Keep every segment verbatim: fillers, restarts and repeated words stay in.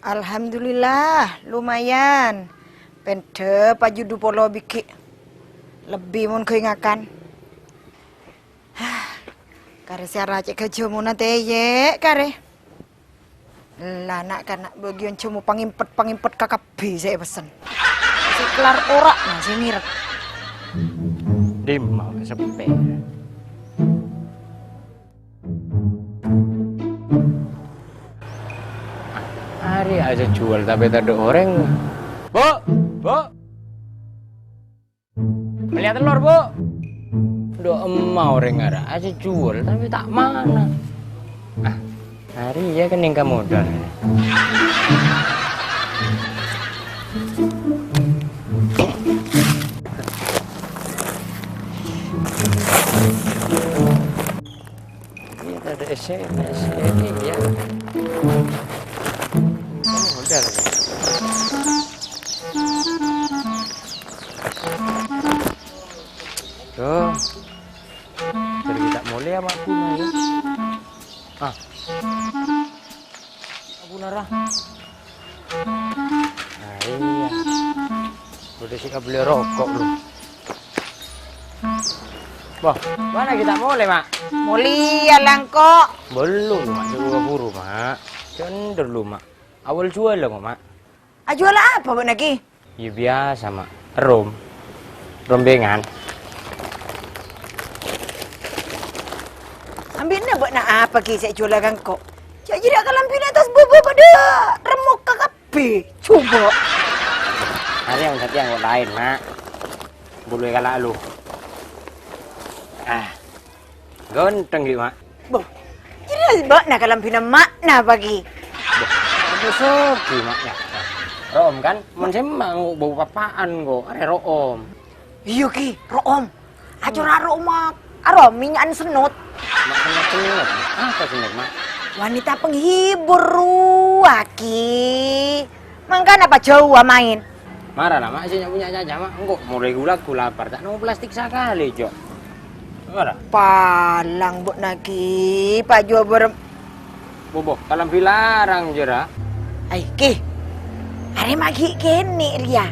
Alhamdulillah, lumayan. Pèndhâ paju du polo bighi'. Lebbi mon ghâi ngakan. Karè sè araca' ghâjâmona tèyè' karè. La na'-kana' bâgiyân jhâmo pangèmpet-pangèmpet kakabbhi sè èpessen. Sè kellar ora', na, sè ngèrèk. Dimma seppè. Arèya ajhâjhuwâl tapè tadâ' orèng. Bu! Bu! Mellèya tellor, Bu! Dhu, emma orèng ara' ajhâjhuwâl tapè ta' mana. Ah, arèya kennèng ka modal. Ini ada S M S ini ya. Oh, udah lah. Tuh. Jadi kita mulai ya, Mak Buna ya. Ah. Mak Buna, Ra. Nah, iya. Udah sih beli rokok lu. Wah, mana kita mulai, Mak? Mulai ya, Langko. Belum, Mak. Coba buru, Mak. Cender lu, Mak. Awal jual lah, Mak. Ajhuwâl apa bâ'na, Ki? Ya, biasa, Mak. Rom. Rombengan. Ambi'na bâ'na apa, Ki, sè èjhuwâlâ ka engko'? Jhâ' jârèya kalambhina attas bâbâ padâ remmoka kabbhi. Coba. Arèya mon satèya engko' laèn, Mak. Bulu èkala' lu. Ah. Ghânteng, ghi, Mak. Boh, jârèya bâ'na kalambhina emma'na, apa, ghi? Boh, apa sogi, Mak, ya? Ro'om, kan? Mon sè emma' engko' bâu papa'an, engko'. Arèya ro'om. Iyâ, ghi, ro'om. Acora' ro'om, Mak. Aro'om mènya'an sennot. Mak, sennot-sennot? Apa sennot, Mak? Wanita penghibur, rowa, ghi. Mangkana apa jhâu maèn? Mara la, Mak, sè nya-, punya caca, Mak. Engko' molaè ghu-lagghu lapar, ta' nemmo plastik sakalè, Jo. Mara. Palang, Bu, naghi, paju bârem. Boh, boh, kalambhi larang, jârèya. Ai, Ki. Arè ma' ghi' kènè' rèya.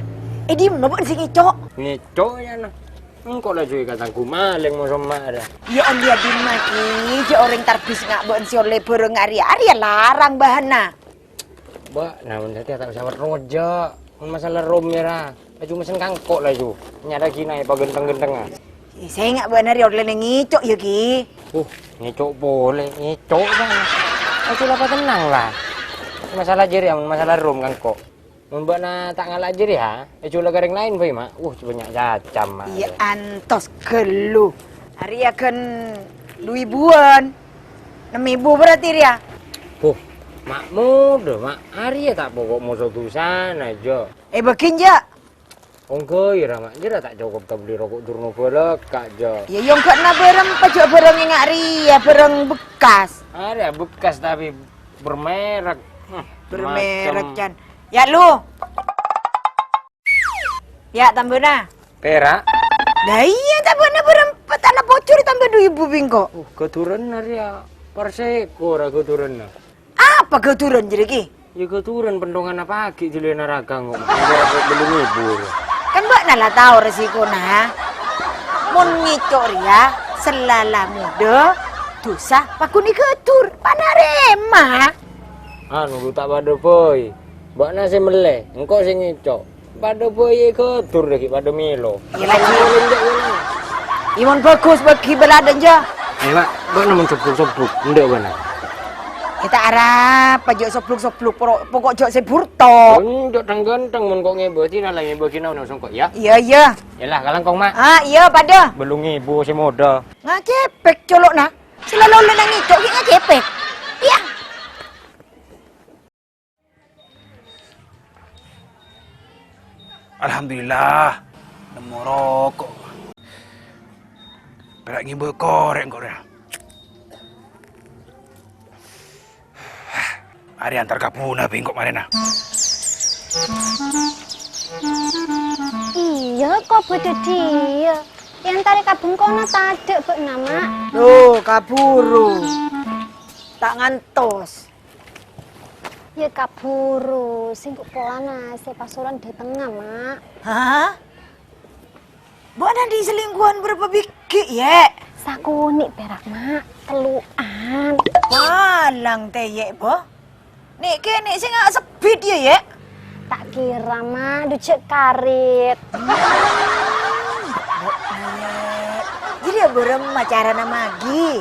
È dimma bâ'na sè ngèco'? Ngèco', ya, nah. Engko' laju èkatangghu malèng moso mara. Ya Allah, dimma, Ki. Jhâ' orèng tarbis nga' bâ'na sè ollè bhârâng arèya. Arèya larang bâ'na. Bâ', nah, mon satèya ta' osa wet roja. Mon masalah rom, ya, ra. Laju mesen ka engko' laju. Nyarè ghi' na èpaghenteng-ghenteng, ah. Sènga' bâ'na rè ollèna ngèco', ya, Ki. Uh, ngèco' polè, ngèco', Bang. Laju la patennang, la. Masalah jârèya, mon masalah rom ka engko'. Mon bâ'na ta' ngala' jârèya, èjhuwâlâ ka orèng laèn bhâi, Ma'. Uh, bânnya' cacam, Ma'. Iyâ, antos ghâllu. Arèya ghân du èbuwân. Nem èbu berarti rèya. Huh, ma' modâ, Ma'. Arèya ta' poko' moso dusana, Jo. È, bâghi, Jâ'. Ongghâ, iyâ, ra, Ma'. Jârèya ta' cokop tabelli roko' durno bâlâkka', Jo. Iyâ, iyâ, ongghâ'na bârâng, pajhâ' bârâng è nga' rèya, bârâng bekas. Arèya bekas, tapè bermerek. Hmm, bermerek, macem. Can. Yâ, lu. Yâ, tambâna. Pèra'? Lah iyâ, tambâna bârâmpa, ta' la pojhur tambâ du èbu bi' engko'. Uh, ghâdhuwâna rèya. Parsèko ra ghâdhuwâna. Apa ghâdhuwâna jârèya, Ki? Yâ, ghâdhuwâna pentonganna paghi' jâlâna raga engko'. Belum ngibur. Kan bâ'na la tao resikona. Mon ngèco' rèya, sella la modâ, dusa, paghun èghâdhuwâ. Panarèma. Anu, ta' padâ bhâi. Bâ'na sè mellè, engko' sè ngèco'. Padâ bhâi èghâdhuwâ, ghi' padâ mèlo. Iyâ, lagi. Iyâ, mon bhâghus, bâghi bâlâdhâ, Jâ. Ayo, Pak, bâ'na mon sobluk-sobluk, endâ' bâ'na. Yâ, ta' arapa, jhâ' sobluk-sobluk, poro-, poko' jhâ' sè burto. Enjâ' thang-ghânthang, mon ko' ngèbâ, dina la ngèbâ ghina ono songko', yâ? Iyâ, iyâ. Yâlah, kalangkong, Ma'. Ah, iyâ, padâ. Bâllu ngèbâ sè modâ. Ngakèpèk colo'na. Sè la-, la-, la ngèco' ghi' ngakèpèk. Iyâ. Alhamdulillah, nemmo roko'. Pèra' ngibâ korè' engko' rèya. Arè antar ka buna bi' engko' marèna. Iyâ, kok bâdâ dhiyâ. Èantarè ka bengkona tadâ' bâ'na, Ma'. Loh, kabhuru. Ta' ngantos. Iyâ, kabhuru, sèngko' polana sè Pasuruan dâtengnga, Ma'. Hah? Bâ'na andi' selingkuhan bârâmpa bighi', Yè'? Sakonè' pèra', Ma', tello'an. Palang tè, Yè', bo. Nè' kènè' sè nga' sebbit, yâ, Yè'? Ta' kèra, Ma', dhu jhâ' karèt. Jârèya bârâmma carana maghi?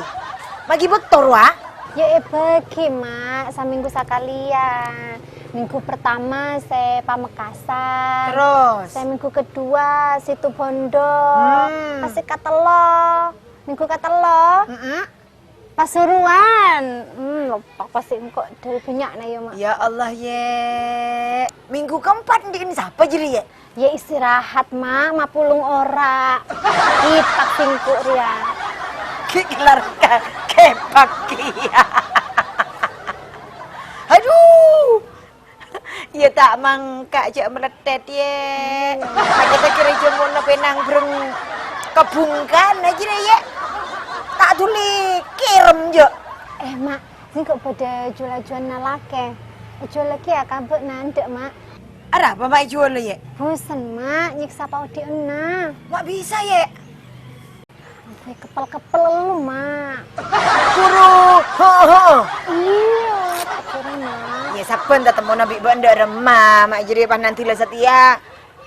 Maghi bâkto rowa? Yâ èbâghi, Ma', samènggu sakalèyan. Minggu pertama sè Pamekasan. Terros? Sè minggu kedua Situbondo. Hmm. Pas sè katello, minggu katello, Mm-mm. Pasuruan. Hmm, loppa pas sè engko' dâri bânnya'na yâ, Ma'. Ya Allah, Yè'. Minggu keempat andi' sapa jârèya, Yè'? Yâ istirahat, Ma', mapolong ora. Kipak sèngko' rèya. Ki kelar ka-, kepak kèya. Aduh. Yâ ta' mangka jhâ' malettèt, Yè'. Sakètta kèra jâmona pènang breng kabungkana jârèya, Yè'. Ta' dhuli kèrem jâ'. Eh, Ma', sèngko' bâdâ jul-ajuwânna lakè. Èjhuwâllaghi yâ ka bâ'na endâ', Ma'. Arapa, Ma', èjhuwâlla, Yè'? Bosen, Ma', nyèksa paodi'ânna. Ma' bisa, Yè'? Ampon, keppel-keppel lu, Ma'. Buru, heeh, heeh. Iyâ, ta' kèra, Ma'. Yâ, sabbhân tatemmona bi' bâ'na dâ' remma, Ma' jârèya pas nanti la satèya.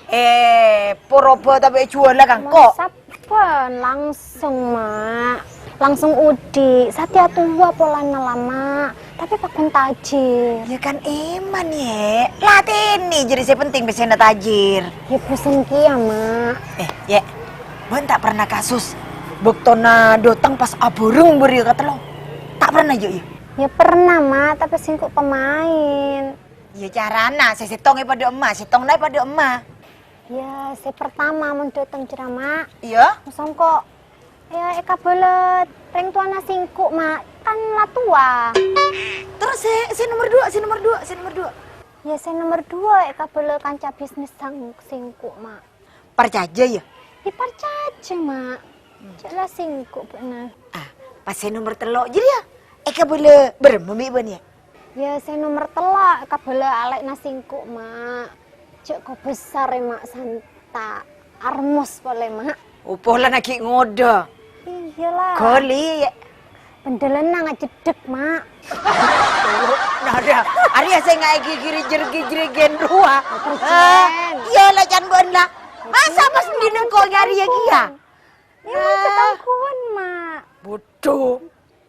Eh, poroba tapè èjhuwâlla ka engko'. Sabbhân, langsung, Ma'. Langsung odi'. Satèya towa polana la, Ma'. Tapè paggun tajir. Yâ kan èman, Yè'. Latènè jârèya sè penting pèssèna tajir. Yâ bosen kèya, Ma'. Eh, Yè'. Bâ'na ta' pernah kasus bâktona dâteng pas abhâreng bâriyâ katello? Ta' pernah, jâ', yâ? Yâ pernah, Ma', tapè sèngko' pemain. Yâ carana, sè sèttonga padâ emma, sèttongnga padâ emma. Yâ, sè pertama mon dâteng jârèya, Ma'. Iyâ? Sèngko'. Yâ, èkabâlâ rèng towana sèngko', Ma'. Kan la towa. Terros sè, sè nomer duwâ', sè nomer duwâ', sè nomer duwâ'? Yâ, sè nomer duwâ' èkabâlâ kanca bisnis sang-, sèngko', Ma'. Parcajâ, yâ? Yâ, parcajâ, Ma'. Jâ' la sèngko' bâ'na. Ah, pas sè nomer tello' jârèya èkabâlâ bârâmma bi' bâ'na, yâ? Yâ, sè nomer tello' èkabâlâ alè'na sèngko', Ma'. Jâ' kobesar, yâ, Ma', santa armos polè, Ma'. Oh, polana ghi' ngodâ. Iyâ la. Ghâli, yâ. Bhândhâlânna ngajeddhek, Ma'. Nada, arèya sè ngaè gigiri jer-gijrigèn rowa. Bukan. Iyâ la, can bâ'na la. Masa pas andi' nengko' nyarèya kèya? Yâ, mon katangkuwân, Ma'. Budhu.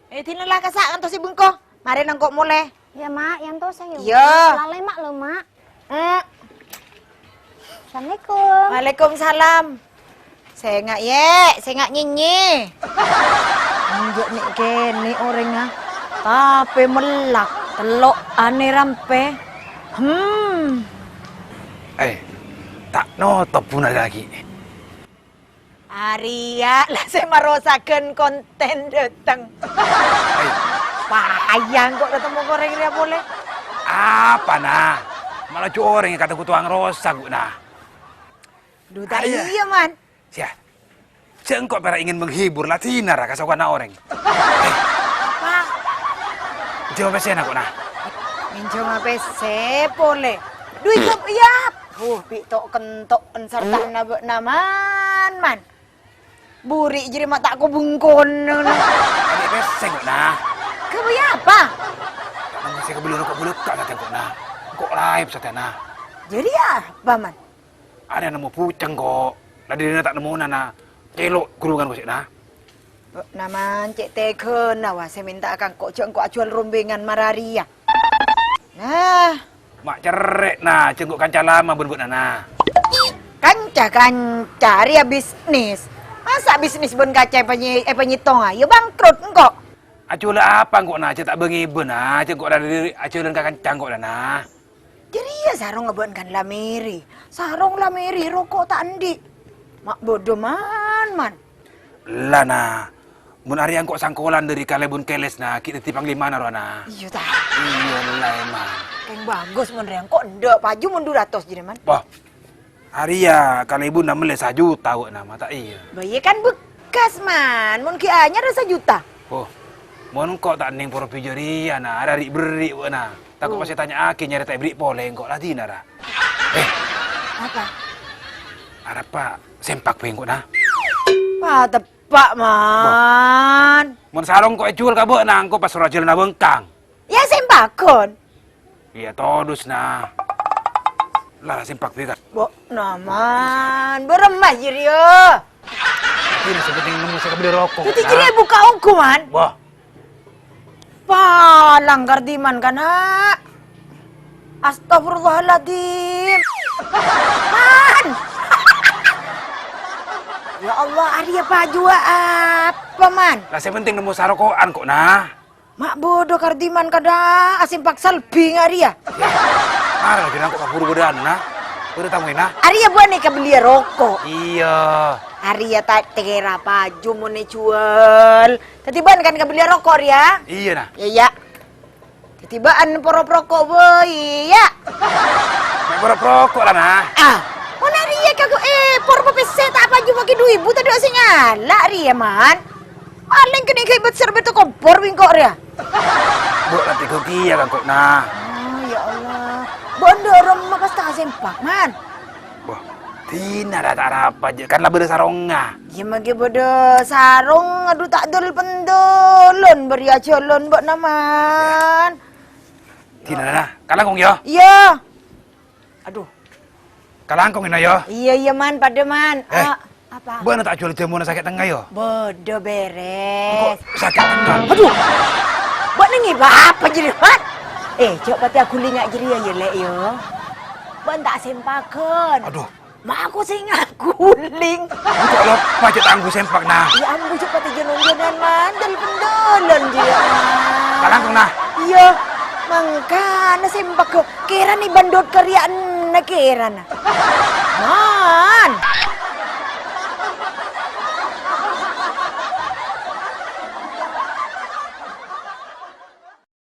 Eh, dina la kassa' ngantos è bengko. Marè nengko' molè. Yâ, Ma', yâ ntos, yâ. Iyâ. Lalè, Ma', lo, Ma'. Eh. Assalamualaikum. Waalaikumsalam. Sènga', Yè', sènga' nyènyè. Enjâ' nè'-kènè' orèngnga, tapè mellak tello'an è rampè. Hmm. Eh, ta' notop buna lagi. Arèya la sè marosaghân kontèn dâteng. Ai. Payah engko' dâteng mongkorèng rèya polè. Apana? Mala jhu orèng kadhâng kotoang rosak, Bu, nah. Duh, ta' iyâ, Man. Sia. Jâ' engko' pèra' ingin menghibur la dinara ka sakowana orèng. Eh. Apa? Jâ' pèssèna, kok, nah. Ngènjhâma pèssè polè. Duit kok, yâ. Wuh, bi' to'-kento'en sartana bâ'na, Man, Man. Buri' jârèya ma' ta' kobengkona, nah. Tadâ' pèssè, kok, nah. Ghâbây apa? Ta' nanggung sè kabellâ roko' bulâ ka' satèya, kok, nah. Engko' laèp satèya, nah. Jârèya apa, Man? Arèya nemmo buceng, kok. La dârina ta' nemmona, nah. Cèlo' gulungan, kok, sè, nah. Bâ'na, Man, cè' tèghâna, wa, sè mènta'a ka engko' jâ' engko' ajhuwâl rombèngan mararèya. Nah. Ma' cerrè', nah, jâ' engko' kanca lama bân bâ'na, nah. Kanca-kanca, arèya bisnis. Masa bisnis bân kaca èpanyè-, èpanyèttonga? Yâ bangkrut engko'. Ajhuwâlâ apa engko', nah, jâ' ta' bângèbâ, nah, jâ' engko' ra-, ajhuwâlân ka kanca engko', nah. Jârèya sarongnga bâ'na kan la mèrè. Sarong la mèrè, roko' ta' andi'. Ma' bâdâ, Man, Man. La, nah. Mon arèya engko' sangkolan dâri Kalèbun Kèlès, nah, ghi' dhâddhi panglimana rowa, nah. Iyâ, ta? Iyâ, la, Man. Kèng bagus mon rèya engko' endâ' paju mon du ratos jârèya, Man. Wah. Arèya Kalèbunna mellè sajuta, wâ', nah, ma' ta' iyâ. Bâ, iyâ kan bekas, Man. Mon ghi' anyar sajuta. Oh. Mon engko' ta' neng poro bijâ rèya, na, arè ri'-berri' bâ'na. Tako' Hmm. pas ètanya'aghi nyarè ta' èberri' polè engko' la dina, ra. Eh. Apa? Arapa sempak bhâi engko', na? Wah, teppa', Man. Mon sarong engko' èjhuwâl ka bâ'na, engko' pas soro ajhâlâna bengkang. Ya, sempaghân. Iyâ, todus, na. La, sempak bhâi, Kak. Bo, na, Man. Bârâmma jârèya? Iyâ, sè pentèng nemmo sè kabelliyâ roko', Dhâddhi na. Jârèya buka ongghu, Man. Wah. Palang kardiman, kana'. Astagfirullahaladzim. Man. Ya Allah, arèya pajhuwâ apa, Man? La, sè pentèng nemmo saroko'an kok, na. Ma' bâdâ kardiman kadâ' asempak salbi nga' rèya. Mara lagi nangko' kabhuru bâdâ anu, na. Bâdâ tamoy, na. Arèya bâ'na kabelliyâ roko'. Iyâ. Arèya ta' tèra paju mon èjhuwâl. Dhâddhi bâ'na kan kabelliyâ roko' rèya? Iyâ, na. Iyâ, iyâ. Dhâddhi bâ'na poro roko' bhâi, yâ. Poro roko' la, na. Ah, mon arèya kago, eh, poro pèssè ta' paju maghi du èbu tadâ' sè ngala' rèya, Man. Palèng kènè' ghâibât sè bâto kompor bi' engko' rèya. Bu, nanti ghâ kèya ka engko', na. Oh, ya Allah. Bu, ndâ' remma pas ta' sempak, Man. Wah, dina ra ta' arapa, jâ-, kan la bâdâ sarongnga. Iyâ, maghi bâdâ sarong, adu ta' dâl-pendâlân, bâriyâ jhâlân bâ'na, Man. Dina ra, kalangkong, yâ? Iyâ. Aduh. Kalangkong, Ina, yâ? Iyâ, iyâ, Man, padâ, Man. Eh, Ah, apa? Bâ'na ta' jhuwâl jhâmona sakè' tengnga, yâ? Bâdâ, bèrès. Engko' sakè' tengnga. Aduh. Bâ'na ngèbâ apa jârèya, Man? Eh, jhâ' patè aghuli nga' jârèya, yâ, Lè', yâ. Bâ'na ta' sempagân. Aduh. Ma' ko sè ngaghuli. Engko' loppa jhâ' ta' angghu sempak, na. Yâ ambu, jhâ' patè jhân-onjhânan, Man. Dâl-pendâlân jârèya, Man. Kalangkong, na. Iyâ. Mangkana sempagghâ. Kèrana è bândhut karèya'na kèrana. Man.